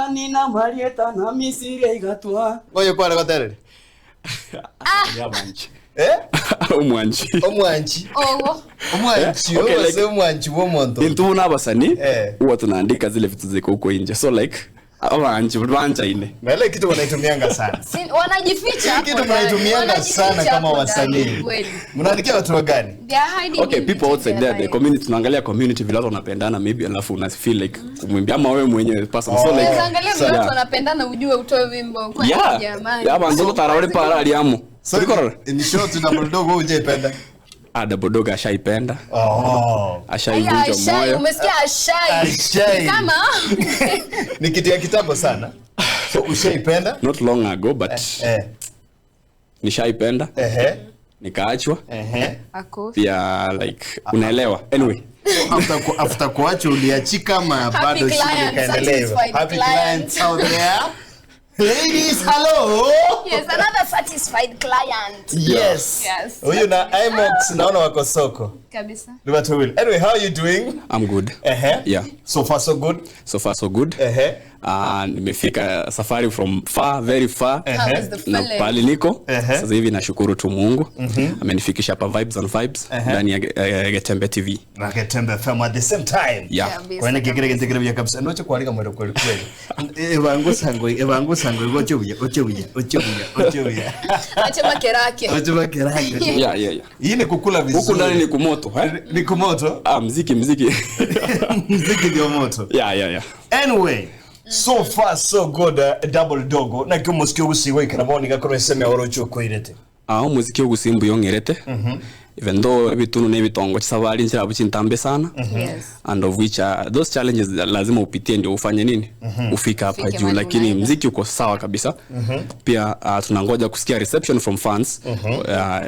Nina marieta na misiri igatwa. Ngoja kwa nakoterere. Ya manchi. Eh? Omwanchi. Omwanchi. Ogo. Omwanchi. Okay, Okay, like- like, omwanchi womonto. Intu n'abasani Eh. huwa tunaandika zile vitu ziko huko nje. So like abanchi bancha ine. Na ile kitu wanaitumianga sana. Wanajificha Hii hapo kitu ndani. mnaitumianga Wanajificha sana kama hapo ndani, wasanii. kweli. Mnaandikia watu wa gani? They are hiding Okay, in people between outside their there, the lines. community, tunaangalia community vile watu wanapendana maybe, alafu una feel like kumwimbia ama wewe mwenyewe person. So Oh. like Unaweza angalia vile yeah. watu wanapendana ujue utoe wimbo. Kwani Yeah. jamani. Yeah, banzo tarawale para aliamo. So Tulikorora. in short, Double Dog wewe hujaipenda. Ah, Double Dog ashaipenda. Oh. Ashaivunja Aya, ashai, moyo. umesikia ashai. Ashai. Kama Ni kitu ya kitambo sana. So ushaipenda? Not long ago, but nishaipenda. Nikaachwa. Ako. Pia like unaelewa. Anyway. So after kuacha uliachika ama Happy bado shughuli client, ikaendelea hivyo? satisfied Happy client. clients out there. Ladies, hello. Yes, another satisfied client. Yes. Yes. Huyu na Imox naona wako soko. Kabisa. Ni watu wawili. Anyway, how are you doing? I'm good. Yeah. So far so good. So far so good. Nimefika safari from far, very far. How is the Na feeling? pale niko Ehe. sasa hivi nashukuru tu Mungu amenifikisha hapa Vibes on Vibes ndani ya Getembe TV. Na Getembe FM at the same time. Yeah. Kabisa, Kwani kikire kabisa. kintikire bya kabisa. Ndocho kualika mwero kweli kweli. Ebangu sango, ebangu sango gocho buya, ocho buya, ocho buya, ocho buya. Acha makerake. Ocho makerake. Yeah. Hii ni kukula vizuri. Huku ndani ni kumoto, eh? Ni kumoto. Ah, mziki mziki. Mziki ndio moto. Yeah. Anyway, so far so good, Double Dogo. Na kyo musikio gusigo ikaraboni gakoro eseme orocho koirete. Ah, umuziki ogusimbu yongerete. Even though ebitunu n'ebitongo chisabali nchirabu chintambe sana. And of which those challenges lazima upitie ndio ufanye nini? Ufike hapa Ufike juu, mahali lakini unaenda. mziki uko sawa kabisa. Pia tunangoja kusikia reception from fans,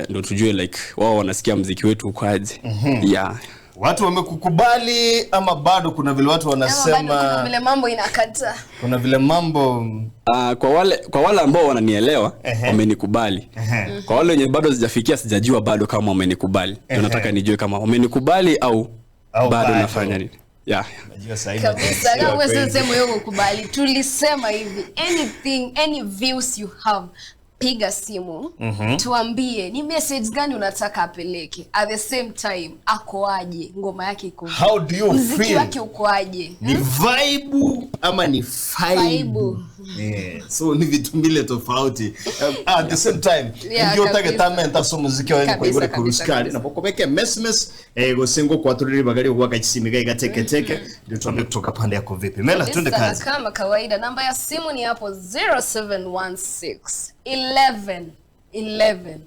ndio tujue like wao wanasikia mziki wetu uko aje. Yeah. Watu wamekukubali ama bado kuna vile watu Ama bado kuna wanasema vile mambo inakata. Kuna vile mambo Kwa wale ambao wananielewa wamenikubali. Kwa wale wenye bado sijafikia, sijajua bado kama wamenikubali. Ndio nataka nijue kama wamenikubali au Au bado bado. nafanya nini. Yeah. Najua sasa hivi Kabisa. Kama wewe kweli. sio sema wewe kukubali. Tulisema hivi, anything, any views you have, piga simu tuambie ni message gani unataka apeleke. At the same time, akoaje, ngoma yake iko vipi? How do you Mziki feel? wake ukoaje? Ni vibe ama ni faibu? Faibu. Yeah. So ni vitu mbili tofauti. At the same time, ndio tage tamenta so muziki wa kwa ibure kuruskari na pokobeke mesmes gosengo kwa turiri bagari kwa kachisimiga igateke teke ndio tuambie kutoka pande yako vipi. Mela, twende Kabisa, kazi. na kama kawaida namba ya simu ni hapo 0716 11 11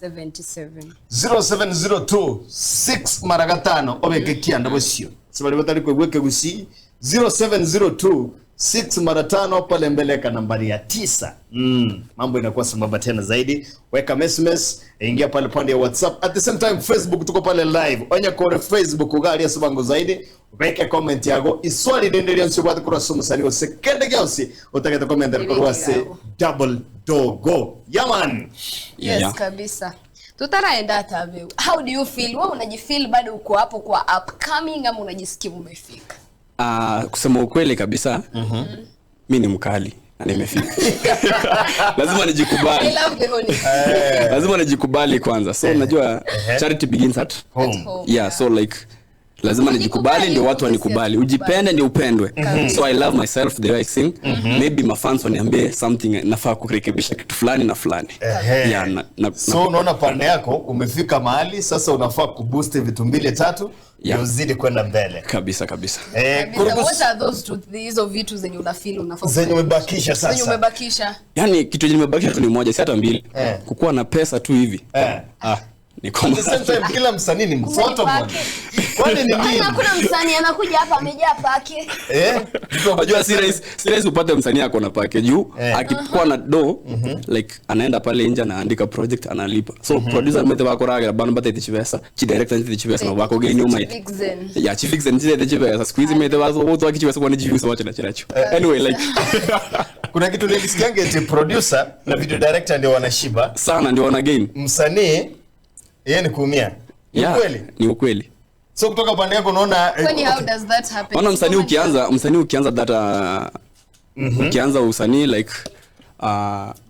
77. 0702 6 mara gatano obeke kianda bosio sibali batari kwegweke gusi 0702 6 mara tano pale mbele ka nambari ya 9. Mambo inakuwa sambamba tena zaidi. Weka SMS, ingia pale pande ya WhatsApp, at the same time Facebook tuko pale live. Onya kore Facebook ugali sabango zaidi, weke comment yako iswali dendelia nsibwate kurasa musani ose kende gyonsi utakete comment Ibiki kurwase yako. Double Dogo yaman. Yes, kabisa. Tutaraenda hata wewe. How do you feel? Wewe unajifeel bado uko hapo kwa upcoming ama unajisikia umefika? Kusema ukweli kabisa, mi ni mkali na nimefika. Lazima I nijikubali. love the honesty. Lazima nijikubali kwanza. So unajua charity begins at Home. Home. Yeah, so like lazima nijikubali ndio watu wanikubali. Ujipende ndio upendwe. So I love myself the way I sing. Maybe mafans waniambie something nafaa kurekebisha kitu fulani na fulani. Yeah, na, So unaona pande yako umefika mahali sasa unafaa kuboost vitu mbili tatu ndio uzidi kwenda mbele. Kabisa kabisa. Kabisa. What are those two, hizo vitu zenye una feel unafaa Zenye umebakisha zenye sasa. umebakisha? Yaani kitu chenye nimebakisha tu ni moja, si hata mbili. Kukuwa na pesa tu hivi. Ah, ni At the same time kila msanii ni mtoto bwana. Kwani ni Kwani nini? hakuna msanii anakuja hapa amejaa pake? Eh? Unajua si rahisi upate msanii ako na pake juu akikuwa na do, like anaenda pale nje anaandika project, analipa. So producer mete bako raga bana bate chibesa, chi director nti chibesa no bako ge nyuma ite. Vixen. Ya chi vixen nti chibesa siku hizi mete bazo wote wakichibesa kwa ni jiusa wacha na chiracho. Anyway, like Kuna kitu nilisikianga eti producer na video director ndio wanashiba. Sana ndio wana gain. Msanii yeye ni kuumia. Ni Yeah, kweli? ni ukweli. So kutoka pande yako unaona Kwani how okay. does that happen? Ona msanii ukianza that Ukianza usanii like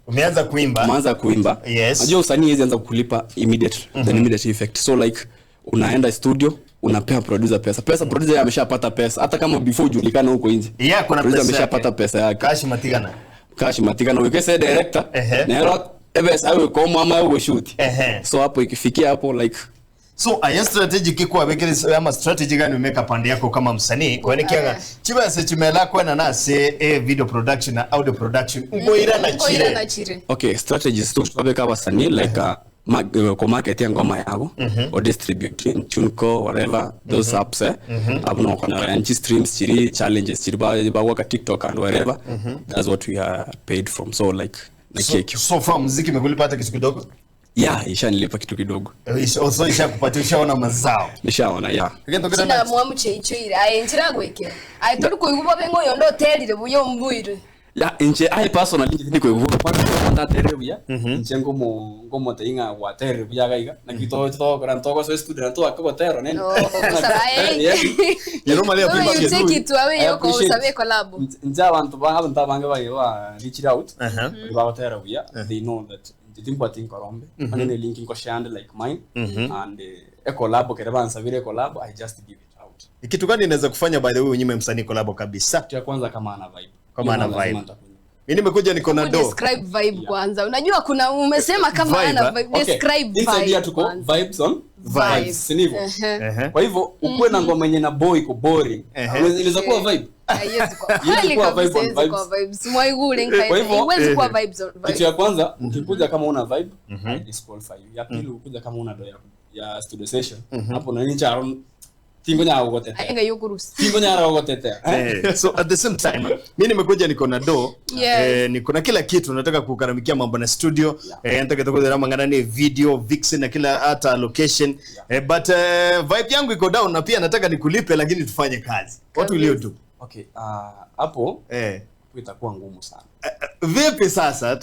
Umeanza kuimba. Umeanza kuimba. Yes. Unajua usanii haiwezi anza kukulipa immediate, the immediate effect. So like unaenda studio, unapea producer pesa. Pesa producer ameshapata pesa hata kama before ujulikane huko nje. Yeah, kuna producer pesa ameshapata yake. pesa yake. Cash matigana. Cash matigana ukese director. Ehe. Na hero ebes awe koma ama awe shoot. Ehe. So hapo ikifikia hapo like So aya strategy kiko abekere ama strategy gani umeka pande yako kama msanii kwani kianga chibase chimela kwena nase video production na audio production ngoira na Ngoira na chire. chire. Okay, strategies tu twabeka abasanii like ko market ya ngoma yabo or distribute TuneCore whatever those apps abuno kona yanchi streams chiri challenges chiri ba waka TikTok and wherever. That's what we are paid from, so like na So, keki. so far muziki imekulipa hata kitu kidogo? Yeah, ishanilipa kitu kidogo. So ishakupatia, ushaona mazao. Nishaona, yeah. Again, tokera China next. mwamu cheichoire aye nchiragwekera aye turi kuiguba bengo yondo terire buyo mbuire. Yeah, inche I personally ndi kwekuvuga kwanza ndatere buya inche ngomo ngomo teinga watere buya gaiga na kito to kora toko so studio na to akogotero nene. No, kusaba, eh. Yeah. You normally No, you appreciate. take it away I yoko appreciate. usabe collab. Nje abantu abantu abange baye ba reach out Uh-huh. bagotera buya, they know that nditimba tinkorombe anene link nko share like mine and e collab kere bansabire collab, I just give it out. Kitu gani inaweza kufanya by the way unyime msanii collab kabisa? Kitu ya kwanza kama ana vibe. Kama ana Hiyo lazima vibe. nitakunyima. Mimi nimekuja niko na do. Describe vibe kwanza. Unajua kuna umesema kama Vibe, ana eh? vibe. Okay, Describe inside vibe. here tuko kwanza. vibes on Vibes. vibes, si ndivyo? Ehe. Ehe. Kwa hivyo ukuwe na ngoma yenye na boy iko boring. Ehe. Inaweza kuwa vibe. Haiwezi kuwa- Haiwezi kweli kuwa kabisa vibe on haiwezi kuwa vibes. Mwaigule Kwa nkae. hivyo, Haiwezi kuwa vibes on Kitu vibes. ya kwanza ukikuja kama una vibe, I disqualify you. Ya pili ukikuja kama una do ya studio session, hapo na ninja aron tingo nya ugotetea. Ainga yokurusi. Tingo nya ugotetea. Eh, so at the same time mi nimekuja niko na do. Yes. Niko na kila kitu, nataka kukaramikia mambo na studio, nataka tukoze mangana ni video vixen na kila hata location, but vibe yangu iko down na pia nataka nikulipe lakini tufanye kazi. What will you do? Okay, hapo itakuwa ngumu sana. Vipi sasa?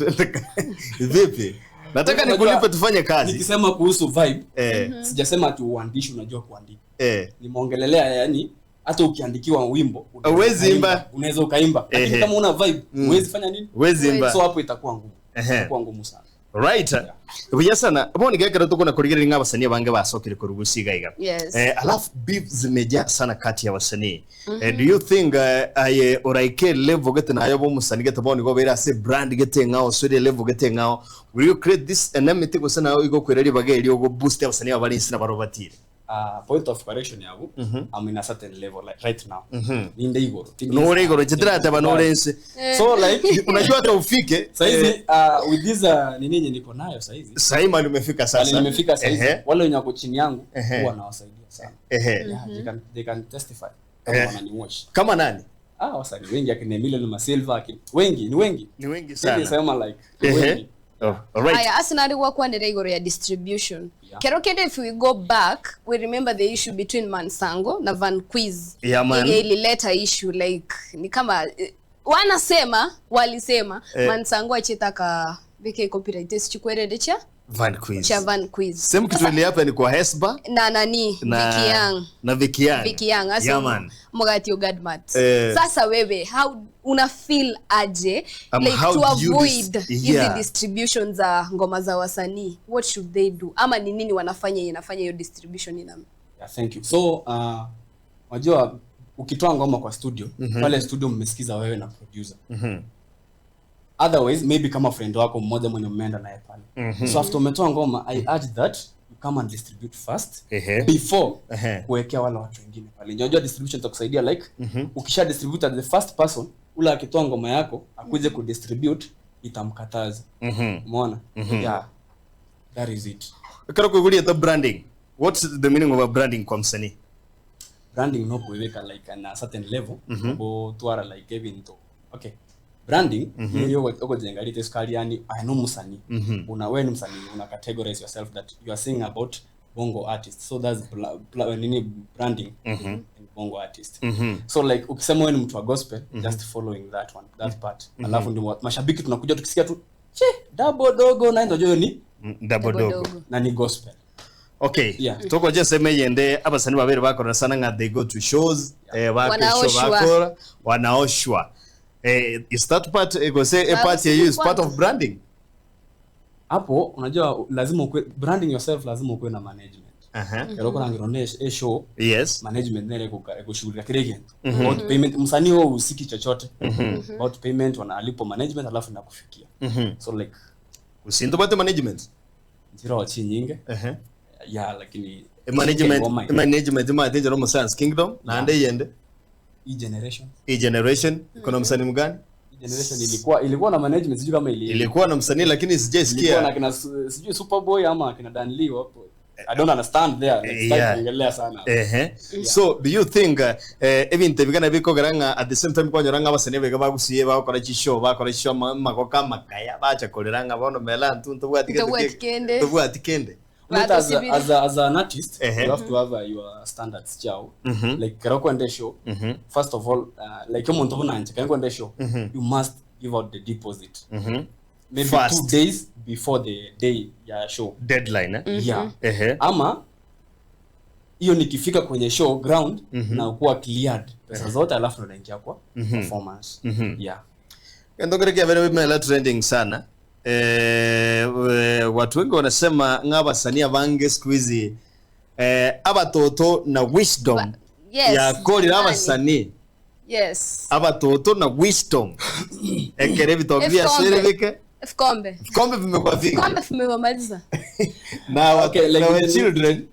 Vipi? Nataka nikulipe tufanye kazi. Nikisema kuhusu vibe, sijasema ati uandishi unajua kuandika. Nimeongelelea yani hata ukiandikiwa wimbo Huwezi imba. Unaweza ukaimba. Lakini kama una vibe, huwezi fanya nini? Huwezi imba. So hapo itakuwa ngumu. Itakuwa ngumu sana. Right. Buya sana. Bo nigekera tuko na kurigera nga abasanii bange basokere kurugusiga iga. Yes. Alafu beef zimejaa sana kati ya wasanii. Do you think aye oraike level gete na ayo musanii gete bo nigo bera se brand gete ngao so de level gete ngao. Will you create this enmity go sana igo kwereri bageri ogo boost abasanii abari insina barobatire? Point of correction yabu, I'm in a certain level like right now. Ninde igoro. Nore igoro chitira taba nore nse. So like unajua hata ufike saizi with this nini yenye niko nayo saizi. Sasa mali umefika sasa. Mali nimefika saizi. Wale wenye wako chini yangu huwa nawasaidia sana. Yeah, they can testify. Kama wananiwatch. Kama nani? Wasanii wengi akina Emilio na Silva akina wengi ni wengi. Ni wengi sana. Sema like wengi. Oh, all right. Aya, Arsenal wakwanira igoro ya distribution. Yeah. Kero if we go back, we remember the issue between Mansango na Van Quiz. Yeah, man. Ile ilileta issue like ni kama wanasema walisema Mansango achitaka beke copyright chikwerende cha Van Quiz. Cha Van Quiz. Same kitu ile hapa ni kwa Hesba na nani na Vicky Young. Na Vicky Young. Vicky Young asa yeah, man. Mugati Godmat. Sasa wewe how una feel aje like how to avoid yeah. hizi distribution za ngoma za wasanii? What should they do? Ama ni nini wanafanya inafanya hiyo distribution ina? Yeah, thank you. So unajua ukitoa ngoma kwa studio, pale studio mmesikiza wewe na producer. Otherwise maybe kama friend wako mmoja mwenye mmeenda naye pale. So after umetoa ngoma, I urge that you come and distribute first before kuwekea wale watu wengine pale. Unajua distribution itakusaidia like ukisha distribute at the first person, ule akitoa ngoma yako akuje ku distribute itamkataza. Umeona? Yeah. That is it. Karo kugulia the branding. What's the meaning of a branding kwa msanii? Branding no kuiweka like on a certain level, mm twara like even to. Okay. Branding hiyo uko jenga skali yani I know msanii. Una wewe ni msanii, una categorize yourself that you are saying about bongo artist. So that's nini branding in bongo artist. So like ukisema wewe ni mtu wa gospel, just following that one, that part. Alafu ndio mashabiki tunakuja tukisikia tu che double dogo na ndio ni double dogo na ni gospel. Okay. Yeah. Toko je sema yende abasani babere bakora sana nga they go to shows, yeah. Wanaoshwa. Wanaoshwa. Is that part gose a part you is part of branding? Hapo unajua lazima ukue branding yourself, lazima ukuwe na management. Kero kuna ngirone e show. Yes. Management nere kushughulikia kile kitu. About payment, msanii wao usiki chochote. About payment wanalipo management alafu nakufikia. So like usindobate management. Zero chi nyingi. Yeah, lakini management ma attention no Science Kingdom na ande yende. E generation. E generation kuna msanii mgani? E generation ilikuwa na management, sijui kama ilikuwa na msanii lakini sijaisikia. Ilikuwa na kina sijui Superboy ama kina Dan Lee hapo. I don't understand there. Like kuongelea sana. So do you think even tebigana biko garanga at the same time kwa nyoranga abasanii bega bagusiye bakora chishow bakora chishow makoka makaya bacha koleranga bono mela ntuntu bwatikende tubwatikende. But as an artist, you have to have your standards chao. Like karako ende show. First of all, like umuntu bunanje karako ende show, you must give out the deposit. Maybe first 2 days before the day ya show deadline, eh? Yeah. Ama hiyo nikifika kwenye show ground na kuwa cleared pesa zote alafu ndo naingia kwa performance. Yeah. Ndongere kia vile mimi trending sana. Watu wengi wanasema ng'abasanii abange siku hizi abatoto na wisdom. Yes. Ya koli abasanii. Yes. Abatoto na wisdom. Ekere bitobia serevike. Vikombe. Vikombe vimekuwa vingi. Vikombe vimewamaliza. Na okay, like na children.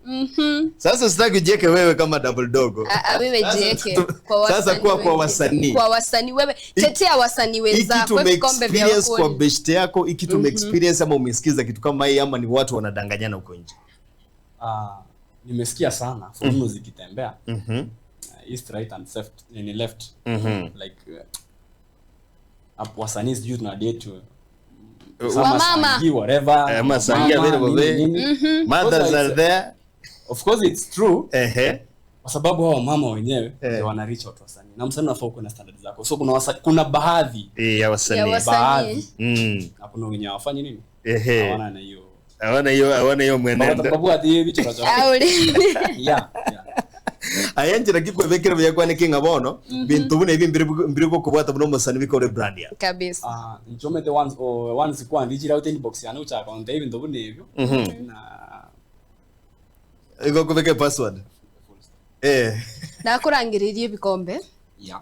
Sasa sitaki ujieke wewe kama Double Dogo. Wewe jieke kwa wasanii. Sasa kuwa kwa wasanii. Kwa wasanii wewe tetea wasanii wenzako vikombe vya wako. Kwa best yako ikitu experience ama umesikiza kitu kama hii ama ni watu wanadanganyana huko nje. Nimesikia sana fununu zikitembea. East right and left, ni left. Like wasanii sijui tuna date mama whatever. Masangia vile bobe. Mothers are there. Of course it's true. Kwa sababu hao mama wenyewe ndio wana reach out wasanii. Na msanii unafaa uwe na standards zako. So kuna baadhi ya wasanii. Baadhi. Na kuna wenye hawafanyi nini? Hawana na hiyo. Hawana hiyo mwenendo. Kwa sababu hadi hivi vichwa chao. Yeah. Ayenjira kikwebekera byakwane kinga bono bintu bune ibi mbiriko kubwata buno musani bikore brand ya kabisa. Njome the ones or ones kwa ndichira out inbox yana uchaka on David ndo bune hivyo na iko kubeke password na kurangiririe bikombe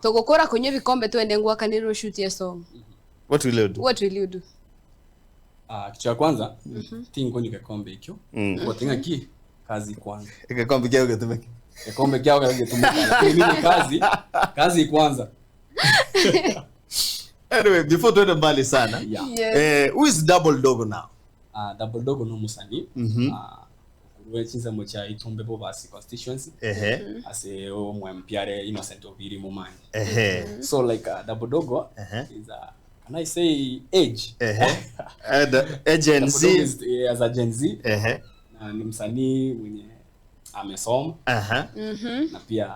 tugukora kunywa bikombe twende ngwakanirwo shoot ya song. What will you do? What will you do? Kitu cha kwanza tingo ni kikombe hicho kwa tinga ki kazi kwanza kikombe kyao kitumeke kikombe kyao kitumeke lakini mimi kazi kwanza. Anyway, before tuende mbali sana, who is Double Dogo now? Double Dogo no musani. Kuruwe chinza mocha Itumbe Bobasi constituency. Ase o MPR Innocent Obiri Mumani. So like Double Dogo is a, can I say age? Gen Z. Is, as a Gen Z. Na ni msanii mwenye amesoma. Na pia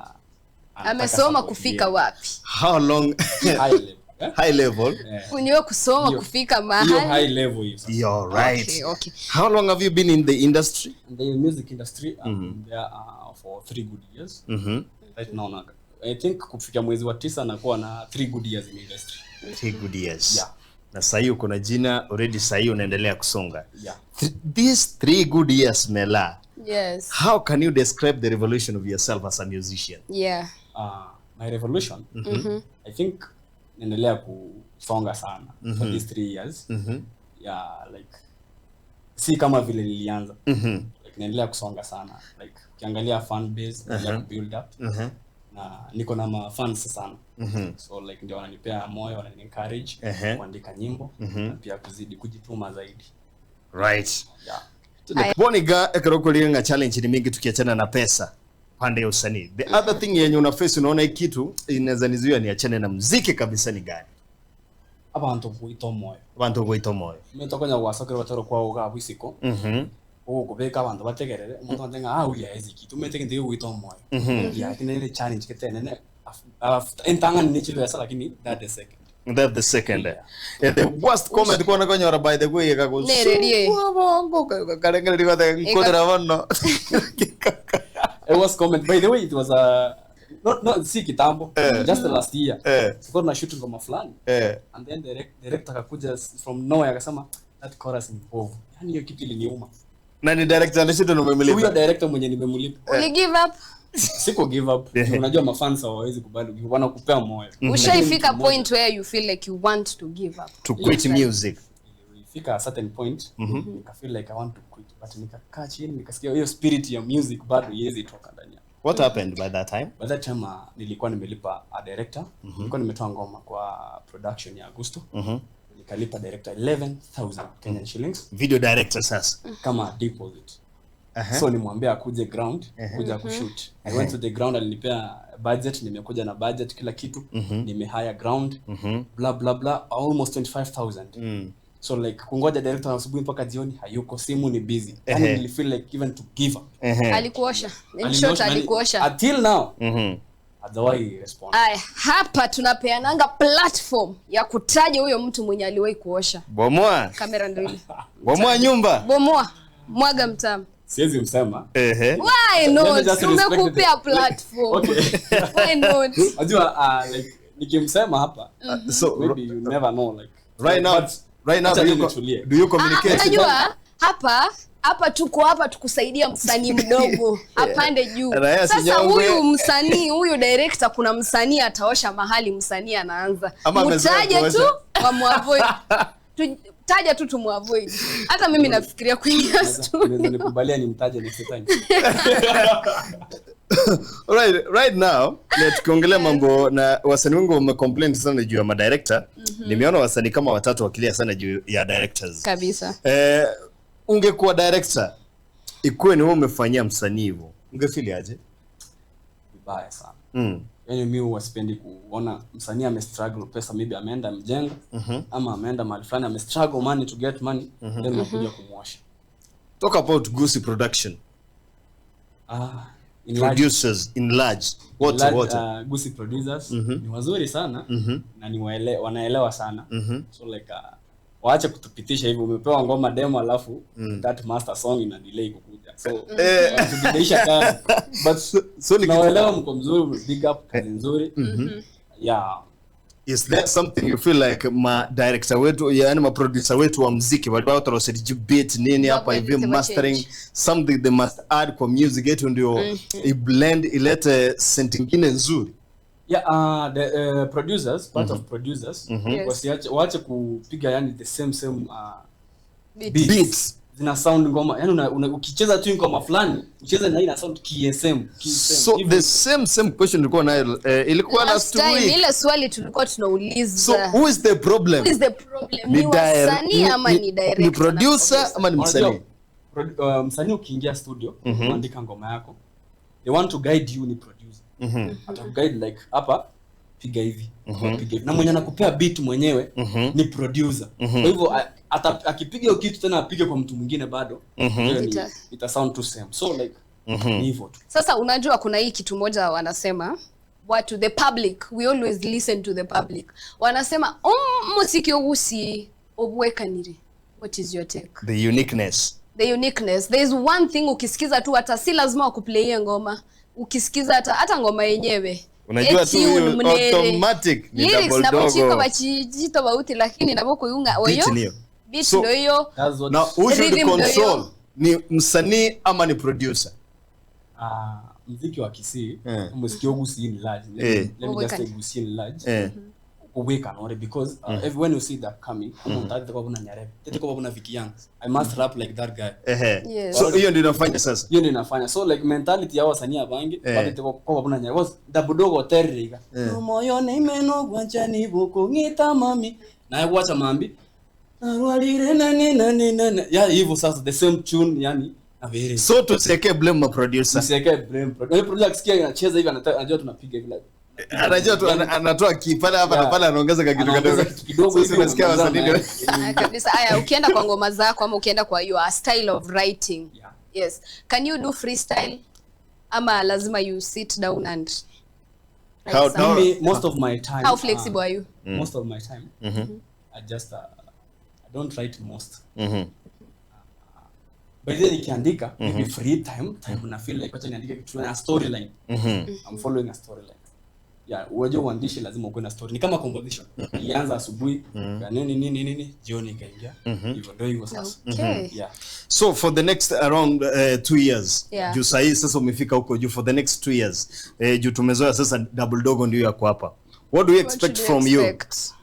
amesoma kufika wapi? How long? High level. High level. Kunyo kusoma kufika mahali. Hiyo high level hiyo. You're right. Okay. How long have you been in the industry? In the music industry, I'm there for 3 good years. Right now, I think kufika mwezi wa 9 nakuwa na 3 good years in the industry. 3 good years. Yeah. Na sasa uko na jina already, sasa unaendelea kusonga. Yeah. These 3 good years, Mela. Yes. How can you describe the revolution of yourself as a musician? Yeah. My revolution? I think naendelea kusonga sana for these 3 years. Yeah, like si kama vile nilianza. Like naendelea kusonga sana. Like ukiangalia fan base, naendelea build up. Na niko na ma fans sana. So like ndio wananipea moyo, wanani encourage kuandika nyimbo na pia kuzidi kujituma zaidi. Right. Yeah. Boniga ekerokolinga challenge ni mingi tukiachana na pesa pande ya usanii. The other thing yenye una face unaona hii kitu inaweza nizuia niachane na muziki kabisa ni gani? Abantu kuita moyo. Abantu kuita moyo. Mimi tokonya wasakira batoro kwa uga bwisiko. Ukubeka abantu bategerere umuntu antenga uya eziki. Tumeteke ndiyo kuita moyo. Yeah, kine ile challenge ketene entanga ni chibesa lakini that the second. That the second. Yeah. The worst comment kwa nakonyora by the way ikago. Nererie. Bongo karengere riwa nkodera bono. It was comment. By the way, it was a No, si kitambo, just the last year. Tulikuwa tuna shoot ngoma fulani. And then director akakuja from nowhere akasema that chorus ni mbovu. Yaani hiyo kitu iliniuma. Na ni director alishinda na Huyo umemlipa. director mwenye nimemlipa. Uli give up? Siko give up. Unajua mafans hawawezi kubali, wanakupea moyo. Ushaifika point where you feel like you want to give up? To quit music. Ilifika a certain point, nika feel like I want to quit, but nikakaa chini nikasikia hiyo spirit ya music bado iwezi toka ndani yangu. What happened by that time? By that time nilikuwa nimelipa a director, nilikuwa nimetoa ngoma kwa production ya Augusto. Nikalipa director 11,000 Kenyan shillings Video director sasa. kama deposit. So nimwambia akuje ground, kuja kushoot. I went to the ground, alinipea budget, nimekuja na budget kila kitu, nimehire ground, blah blah blah, almost 25,000. So like kungoja director asubuhi mpaka jioni hayuko, simu ni busy. Yani nilifeel like even to give up. Alikuosha. In short, Aliniosha, alikuosha. Until now hajawahi respond. Aya, hapa tunapeananga platform ya kutaja huyo mtu mwenye aliwahi kuosha. Bomoa. Kamera ndio ile. Bomoa nyumba. Bomoa, mwaga mtama. Siwezi msema. Why Let me not? just respect Tumekupea platform. Okay. Why not? Unajua like nikimsema hapa, So maybe you never know like right now, but right now acha do you, nitulie. do you communicate? Unajua hapa hapa tuko hapa tukusaidia msanii mdogo apande juu. Raya Sasa Sinyongwe. huyu msanii, huyu director, kuna msanii ataosha mahali msanii anaanza. Ama amezoea Mtaje tu kuosha. wamuavoid. Taja tu tumuavoid. Hata mimi nafikiria kuingia Unaweza studio. nikubalia nimtaje next time. Right now na tukiongelea mambo na wasanii wengi wamecomplain sana juu ya madirector. Nimeona wasanii kama watatu wakilia sana juu ya directors. Kabisa. Ungekuwa director ikuwe ni wewe umefanyia msanii hivyo, ungefeel aje? Vibaya sana. Yaani mimi huwa sipendi kuona msanii amestruggle pesa, maybe ameenda mjengo ama ameenda mahali fulani amestruggle money to get money, then unakuja kumwosha. Talk about Gusii Production. In large, Producers in large. What large, what? Gusii producers ni wazuri sana na ni wanaelewa sana. So like waache kutupitisha hivi, umepewa ngoma demo alafu that master song ina delay kukuja. So wanatudileisha kazi. But so ni tunawaelewa, mko mzuri, big up, kazi nzuri. Yeah. Is there something you feel like ma director wetu, yani ma producer wetu wa muziki walikuwa watu beat nini hapa hivi Wabadilishe, mastering wachange. something they must add kwa music yetu ndio i blend ilete scent ingine nzuri? Yeah, the producers, part of producers, Yes. wasiache, waache kupiga yani the same same Beat. beats. Beats. Zina sound ngoma, yani ukicheza tu ngoma fulani, ucheze na hii ina sound KSM, KSM. So Hivyo. the same same question ilikuwa nayo ilikuwa Last last time week. ile swali tulikuwa tunauliza. So who is the problem? Who is the problem? Ni wasanii ama ni director? Ni producer ama ni Unajua, msanii? Msanii ukiingia studio, unaandika ngoma yako, they want to guide you, ni producer atakuguide like hapa piga hivi, hapa piga hivi, na mwenye anakupea beat mwenyewe ni producer. Kwa hivyo akipiga hiyo kitu tena apige kwa mtu mwingine bado hiyo ni ita sound too same. So like ni hivyo tu. Sasa unajua kuna hii kitu moja wanasema watu, the public, we always listen to the public. Wanasema muziki ogusi obwekanire. What is your take? The uniqueness. The uniqueness. There is one thing ukisikiza tu, hata si lazima wakuplayie ngoma, ukisikiza hata ngoma yenyewe, Unajua tu Etune hiyo mnere. automatic ni Lyrics double nabo chiko dogo. bachijito bauti, lakini nabo kuyunga oyo Beat niyo. beat So- ndo hiyo. That's what Now who should Rhythm ndio control? hiyo. Ni msanii ama ni producer? Mziki wa Kisii, muziki wa Gusii in large, let me just say Gusii in large, uwekanore because every when you see that coming, umuntu kwa buna nyarebe tete kwa buna Vicky Young, I must rap like that guy. Yes. So hiyo ndio inafanya sasa. Hiyo ndio inafanya so like mentality ya wasanii abangi batete kwa buna nyarebe was dabudogo terriga moyo nimeno gwanchani buko ngita mami na gwacha mambi narwalire nani nani nani ya hivyo sasa the same tune yani na vere. So tusiwekee blame ma producer. Usiweke blame producer. Akisikia inacheza hivi anajua tunapiga hivi like Anajua tu anatoa kipale hapa na Yeah. pale anaongeza ka kitu Anaongeza kidogo. kitu kidogo Sasa hivi, unasikia unamaliza wasanii na ndio- Ah, kabisa. Aya, ukienda kwa ngoma zako ama ukienda kwa your style of writing, Yeah. yes, can you do freestyle ama lazima you sit down and write something? Mimi, most of my time, How flexible are you? Most of my time I just I don't write most. By the way, nikiandika, maybe free time na feel like wacha niandike kitu na storyline. I'm following a storyline. Yeah, unajua uandishi lazima ukuwe na story. Ni kama composition. Ilianza asubuhi, ya nini nini nini, jioni ikaingia. Hivyo ndio hivyo sasa. Okay. Yeah. So for the next around 2 years, Yeah. juu sahii sasa umefika huko juu, for the next 2 years, juu tumezoea sasa Double Dogo ndio yako hapa, what do you What expect should we from you? expect?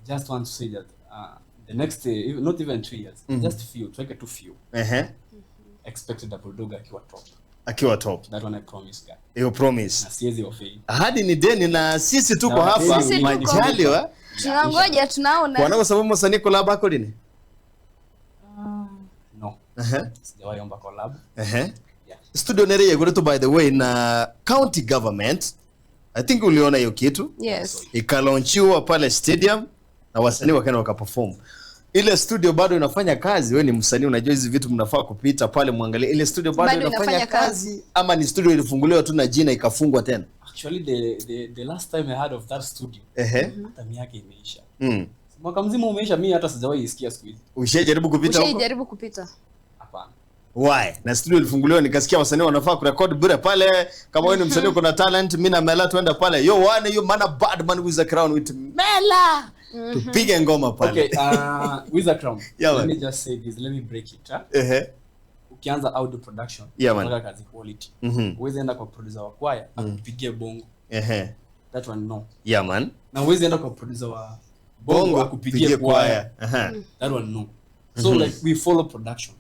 I just want to say that the next not even 2 years, just few, tuweke tu few. Expect Double Dog akiwa top. Akiwa top. That one I promise God. You promise. Na siwezi wafail. Ahadi ni deni na sisi tuko Na hapa. sisi tuko. Majaliwa. Tunangoja, tunaona. Wanako sababu msanii collab ako lini? No. Sijawahi omba collab. Yeah. Studio nere yegoretu, by the way, na county government. I think uliona hiyo kitu. Yes. Ikalaunchiwa pale stadium na wasanii wakaenda wakaperform. Ile studio bado inafanya kazi? We ni msanii, unajua hizi vitu mnafaa kupita pale mwangalie ile studio bado, Bado inafanya inafanya kazi, kazi. Ama ni studio ilifunguliwa tu na jina ikafungwa tena? Actually, the last time I heard of that studio, hata miaka imeisha. Mwaka mzima umeisha, mimi hata sijawahi isikia siku hizi. Ushajaribu kupita huko? Ushaijaribu kupita? Hapana. Why? Na studio ilifunguliwa, nikasikia wasanii wanafaa kurekodi bure pale. Kama wewe ni msanii uko na talent, mimi na Mela tuenda pale. Yo one yo mana bad man with the crown with Mela. Tupige ngoma pale. Okay, Wizard Crown. Yeah, Let man. me just say this, let me break it. Huh? Ukianza audio production, Yeah, man. unataka kazi quality. Huwezi enda kwa producer wa kwaya akupigie bongo. That one, no. Yeah, man. Na huwezi enda kwa producer wa bongo, Bongo akupigie pigie kwaya. kwaya. That one, no. So like we follow production.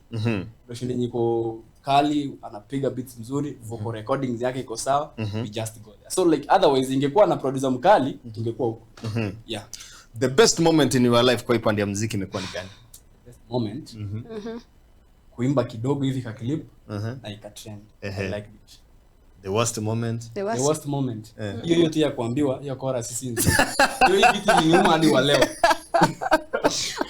Production yenye iko kali, anapiga beats mzuri, vocal recordings yake iko sawa, we just go there. So like otherwise ingekuwa na producer mkali, tungekuwa huko. Yeah. The best moment in your life kwa ipande ya muziki imekuwa ni gani? Best moment, kuimba kidogo hivi ka clip na ikatrend. I like it. The worst moment? The The worst. worst moment, hiyo hiyo tu ya kuambiwa hiyo chorus si nzuri. Hiyo hii kitu iliniuma hadi wa leo.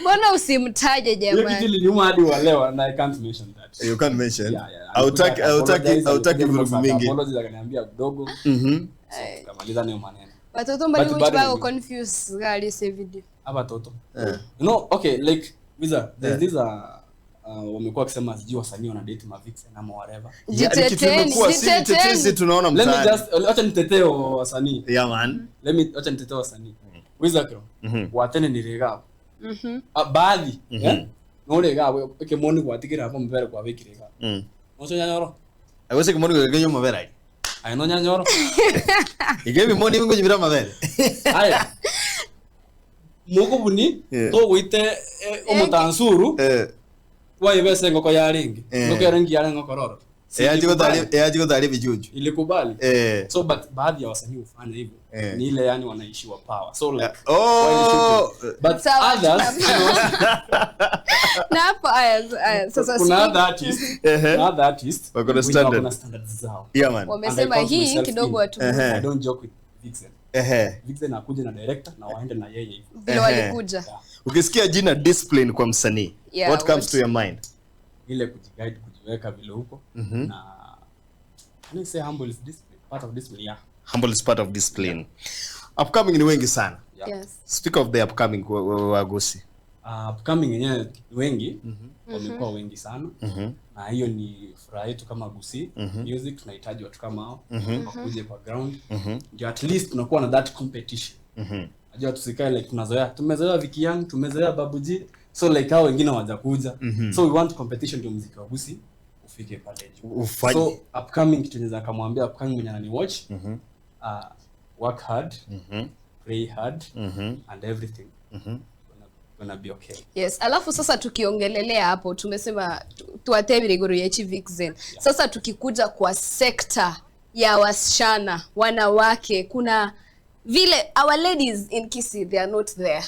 Mbona usimtaje Hiyo kitu jamani? iliniuma hadi wa leo and I can't mention that. You can't mention. Yeah. Hautaki hautaki Apologize, hautaki alikuja vurugu mingi. apologize, akaniambia kidogo. So tukamaliza nayo maneno. Watoto mbali But which bado bako confused gali se video. Hapa toto. No, okay, like Wiza, there's this wamekuwa wakisema sijui wasanii wana date ma vixen ama whatever. Yeah, ni kitu Jiteteni, imekuwa, si tetesi jiteteni. tunaona Let me mtaani. just acha nitetee wasanii. Yeah, man. Let me acha nitetee wasanii. Wiza kro. Watene ni rega. Ah, baadhi, eh? No rega, ke moni gwatigira hapo mbere kwa wiki rega. No nyanyoro. Aweze kumoni kwa nyuma mabere. Ay no nyanyoro. Igebi moni ngo jibira mabere. Aya. Moko buni to gwite omutansuru waibese ngoko yaringi. Ngoko yaringi yare ngoko roro. Yaji go tali vijuju. Ilikubali. So but baadhi ya wasanii hufanya hivyo. Ni ile yani wanaishiwa power. So like Oh. but Sawa. others Na hapo aya aya sasa kuna other artists, kuna other artists Wako na wenye standard. wako na standards zao. Yeah, man. Wamesema And I count hii myself kidogo in. watu I don't joke with Vixen. Vixen akuja na director na waende na yeye hivyo. Vile walikuja. Ukisikia jina discipline kwa msanii, Yeah, what comes to your mind? Ile kujiguide, kujiweka vile huko na can I say humble is discipline, part of discipline, yeah. Humble is part of discipline. Upcoming ni wengi sana. Yeah. Yes. Speak of the upcoming wa Gusii. Upcoming yenyewe wengi, wamekuwa wengi sana na hiyo ni furaha yetu kama Gusii Music. Tunahitaji watu kama hao wakuje kwa ground ndio at least tunakuwa na that competition. Najua tusikae like tunazoea, tumezoea Vicky Young, tumezoea Babu G, so like hao wengine hawajakuja, so we want competition ndio muziki wa Gusii ufike pale juu. Ufanye. So upcoming, kitu naweza kamwambia upcoming mwenye anani watch, work hard, pray hard and everything gonna be okay. Yes, alafu sasa tukiongelelea hapo tumesema tuatebire iguru ya Vixen. Sasa tukikuja kwa sekta ya wasichana, wanawake, kuna vile our ladies in Kisii, they are not there.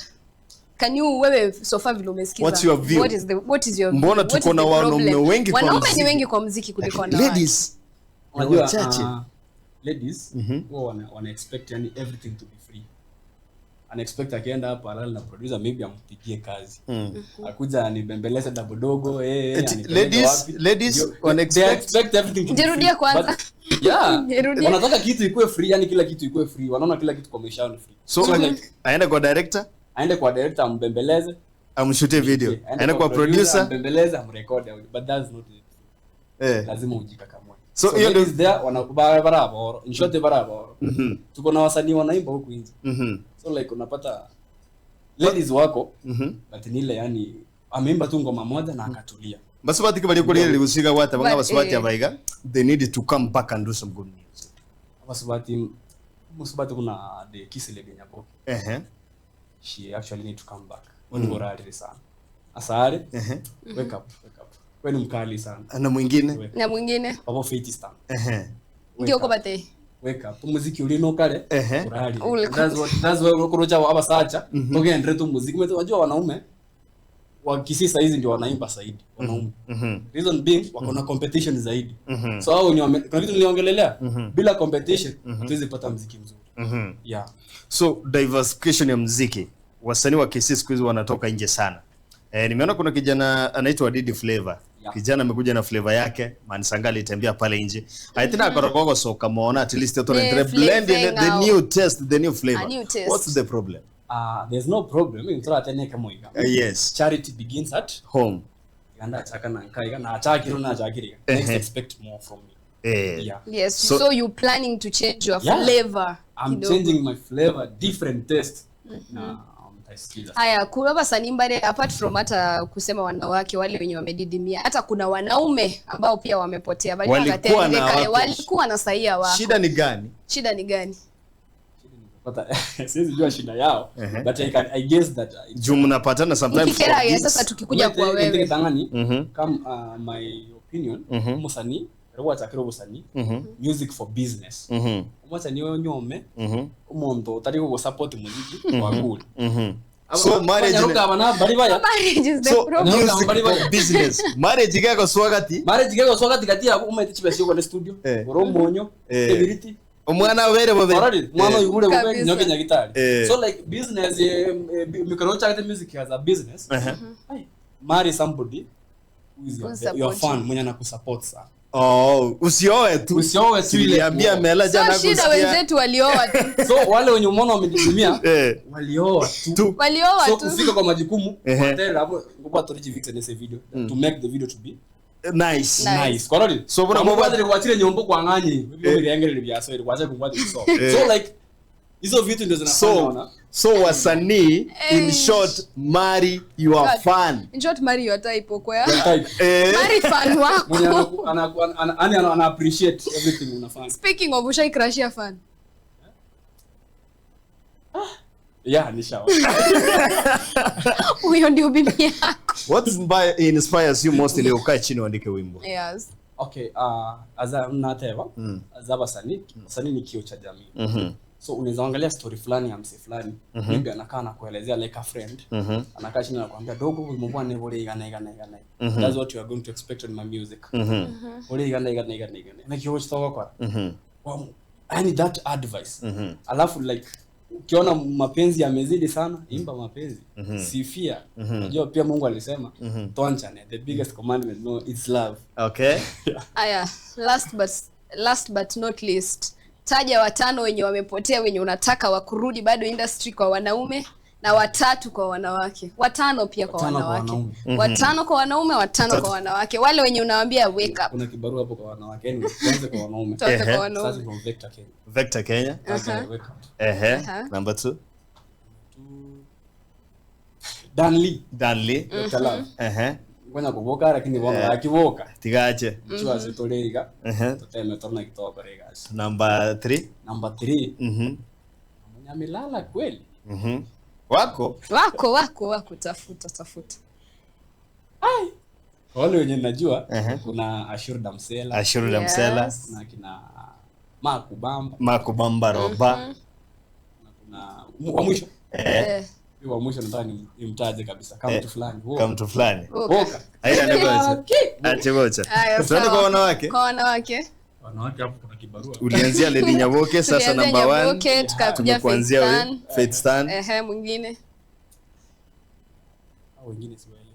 Can you, wewe so far vile umesikiza? What's your view? What is your Mbona view? What tuko is na the wanaume problem? wengi kwa Wanaume muziki? ni wengi kwa muziki kuliko wanawake. Ladies ni Unajua, wachache. Ladies huwa wana expect yani everything to be free. Ana expect akienda hapo alale na producer, maybe ampigie kazi, akuja anibembeleze double dogo, Eti, anipeleke wapi. ladies Ndio, wana they expect- expect everything to be Jirudia free. kwanza. But, yeah, Jirudia. wanataka kitu ikuwe free, yani kila kitu ikuwe free. Wanaona kila kitu kwa maisha yao ni free. So, like aende kwa director aende kwa director ambembeleze, amshutie video, aende kwa producer ambembeleze, amrekodi audio, but that's not it. Lazima ujikakamue. So, So hiyo ladies there wana barabara, in short barabara. Tuko na wasanii wanaimba huku nje. So like unapata ladies wako, but ni ile yani ameimba tu ngoma moja na akatulia. Basubati bali kuri ligusika gwata banga But, basubati eh. abaiga they need to come back and do some good music. Basubati musubati kuna the Kisile Nyaboke. She actually need to come back. Oni sana. Asare, wake up, wake up. Wewe ni mkali sana. Na mwingine Na mwingine Babo Faith Stan. Ndio ko bate. Wake up. Muziki ulino kale. Urali. That's why uroja wa abasacha. Tugendre tu muziki. Unajua wanaume wa Kisii hizi ndio wanaimba zaidi wanaume. Reason being wako na competition zaidi. So hao ni kuna kitu niliongelelea, bila competition hatuwezi pata muziki mzuri. Yeah. So diversification ya muziki, wasanii wa Kisii siku hizi wanatoka nje sana. Nimeona kuna kijana anaitwa Didi Flavor. Yeah. Kijana amekuja na flavor yake, Manisanga alitembea pale nje. I think akorokogo so kamaona at least to blend the new taste, the new flavor. A new taste. What's the problem? There's no problem. Mimi mtura atene kama iga. Yes. Charity begins at home. Ganda chaka na nkai na achakiro na achakiri. Next expect more from me. Yeah. Yes. So you planning to change your flavor. I'm changing my flavor, different taste. Na haya, kuna wasanii mbali apart from hata kusema wanawake wale wenye wamedidimia, hata kuna wanaume ambao pia wamepotea, bali walikuwa na saia wako. Shida ni gani? Shida ni gani? Siwezi jua shida yao, but I guess that juu mnapatana sometimes. Kikera sasa tukikuja kwa wewe. Kama my opinion, musanii rwa chakiro busani, music for business. Umwachani wewe nyome, umuntu utari go support muziki wa cool. So marriage is the problem. Music for business. Marriage gako swagati. Marriage gako swagati kati ya umete chibesi kwa studio. Oromonyo, stability. Omwana wabere bobe. Mwana yugure bobe nyoke nyagitari. So like business mikrocha kati music as a business. Marry somebody who is your fan mwenye anakusupport sana. Oh, usioe tu. Usioe tu ile. Niliambia Mela jana kusikia. So shida wenzetu walioa tu. So wale wenye umeona wamejidumia walioa tu. Walioa tu. So kufika kwa majukumu, hotel hapo ngopa toriji vixen nese video to make the video to be nice. Nice. Kwa nini? So bora ngopa kuachile nyombo kwa ngani. Hiyo ile bya so ile kwaje kungwaje so. So like hizo vitu ndio zinafanya ona. So wasanii in short marry your fan. In short marry your type kwa. Marry fan wako. Mwenye ana appreciate everything unafanya. Speaking of ushai crush your fan. Yeah, ni sawa. Huyo ndio bibi yako. What inspires you most ile ukae chini uandike wimbo? Yes. Okay, aza mnateva. Aza wasanii, wasanii ni kioo cha jamii. So unaweza angalia story fulani ya mse fulani, maybe anakaa na kuelezea like a friend. Anakaa chini anakuambia dogo mbona ni bora igana igana igana. That's what you are going to expect on my music. Bora igana igana igana igana. Na kioo cha kwa. I need that advice. Alafu like ukiona mapenzi yamezidi sana, imba mapenzi. Sifia. Unajua pia Mungu alisema tuanchane. The biggest commandment no it's love. Okay. Yeah. Aya, last but not least. Taja watano wenye wamepotea wenye unataka wakurudi bado industry kwa wanaume na watatu kwa wanawake. Watano pia kwa wanawake. Watano kwa wanaume, watano kwa wanawake. Wale wenye unawaambia wake up. Kuna kibarua hapo kwa wanawake. Anyway, tuanze kwa wanaume. Tuanze kwa wanaume. Sasa from Vector Kenya. Vector Kenya. Wake up. Number 2. Dan Lee. Dan Lee. Dr. Love. Ngoja kuvoka lakini bona akivoka. Tigache. Mchwa zitolega. Tuteme torna kitoka regas. Number 3. Number 3. Mwenye amelala kweli. Wako? Wako tafuta. Ai. Wale wenye najua kuna Ashur Damsela. Ashur Damsela. Kuna kina Makubamba. Roba. Na kuna wa mwisho. Wa mwisho nataka nimtaje kabisa kama mtu fulani. Kama mtu fulani. Woka. Haina nebocha. Ache bocha. Tuende kwa wanawake. Kwa wanawake. Wanawake hapo kuna kibarua. Ulianzia Lady Nyaboke sasa number 1. Nyaboke tukakuja Faith Stan. Mwingine. Au wengine siwaelewi.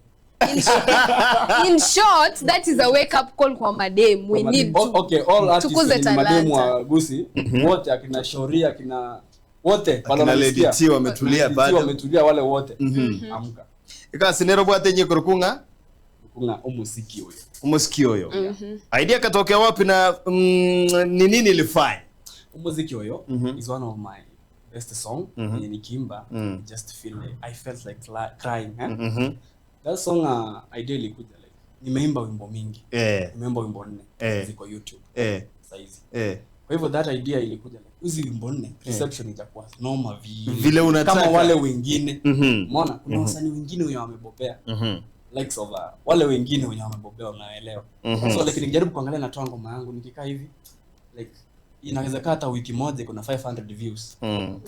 In short, that is a wake up call kwa madem. We need to. Okay, all artists ni madem wa Gusi. Wote akina Shoria, akina wote wale Lady T wametulia bado. Wametulia wale wote. Amka. Ika sinero bwate nye kurukunga Kuna omuziki huyo. Umuziki huyo. Idea katokea wapi na ni nini ilifanya? Umuziki huyo is one of my best song. Yenye nikiimba, just feel like, I felt like crying, eh? That song, idea ilikuja like nimeimba wimbo mingi. Nimeimba wimbo 4 ziko YouTube saizi. Kwa hivyo that idea ilikuja like hizi wimbo 4 reception itakuwa noma vile unataka kama wale wengine. Umeona kuna wasanii wengine wenye wamebobea. Likes of wale wengine wenye wamebobea, unaelewa. So like nikijaribu kuangalia natoa ngoma yangu nikikaa hivi like inaweza kaa hata wiki moja kuna 500 views.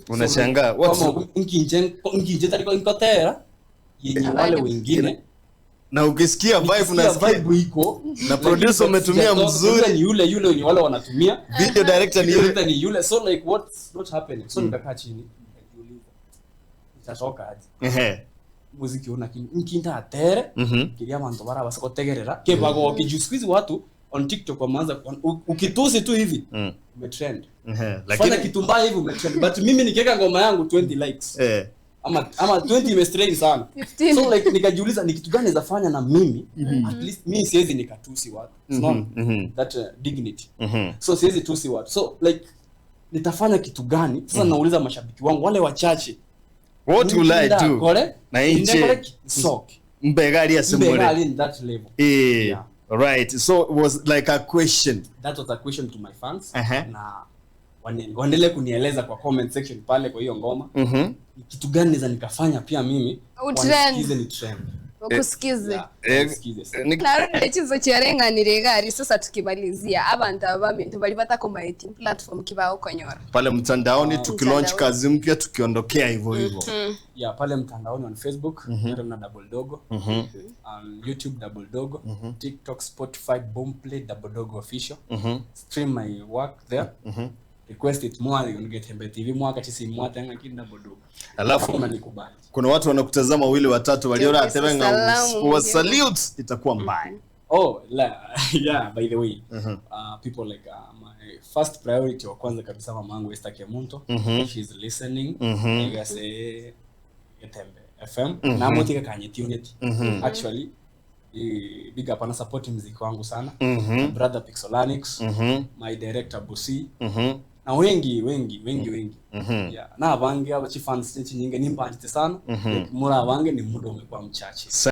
Unashangaa so, what's nkinje tariko nkotera yenye wale wengine na ukisikia vibe unasikia vibe iko na producer umetumia mzuri ni yule yule wenye wale wanatumia, video director ni yule ni yule, so like what's not happening. So nikakaa chini nikajiuliza nitatoka aje muziki una nkinda atere kiria bantu bara basokotegerera kebago kijusikizi watu on TikTok wameanza ukitusi tu hivi umetrend. Lakini kitu mbaya hivi umetrend, but mimi nikiweka ngoma yangu 20 likes ama 20 imestrain sana. 15. So like nikajiuliza ni kitu gani naweza fanya na mimi at least mimi siwezi nikatusi watu. It's that dignity. So siwezi tusi watu. So like nitafanya kitu gani? Sasa nauliza mashabiki wangu wale wachache. What will I do? Kore? Na inche sok. Mbegali asemore. Mbegali in that level. Yeah. Right. So it was like a question. That was a question to my fans. Na waendelee kunieleza kwa comment section pale kwa hiyo ngoma. Ni kitu gani naweza nikafanya pia mimi wanisikize ni trend. Wakusikize. Narudi chizo chiarenganire gari sasa tukimalizia abantu abami tubalibata kwa my platform kibao konyora. Pale mtandaoni tukilaunch kazi mpya tukiondokea hivyo hivyo. Yeah, pale mtandaoni on Facebook na Double Dogo. YouTube Double Dogo, TikTok, Spotify, Boomplay Double Dogo official. Stream my work there. Request it more on Getembe TV mwaka chisi mwata lakini Double Dogo. Alafu kuna watu wanakutazama wawili watatu waliona atebenga wa salute itakuwa mbaya. Oh la, yeah, by the way. People like my first priority wa kwanza kabisa mamangu Esther Kemunto. She's listening. Igase Getembe FM. Na motika kanyeti unit. Actually big up ana support muziki wangu sana. My brother Pixolanix, my director Busi. Na wengi. Yeah, na abange abachi fans nyingi nimba sana. Mura abange ni muda umekuwa mchache.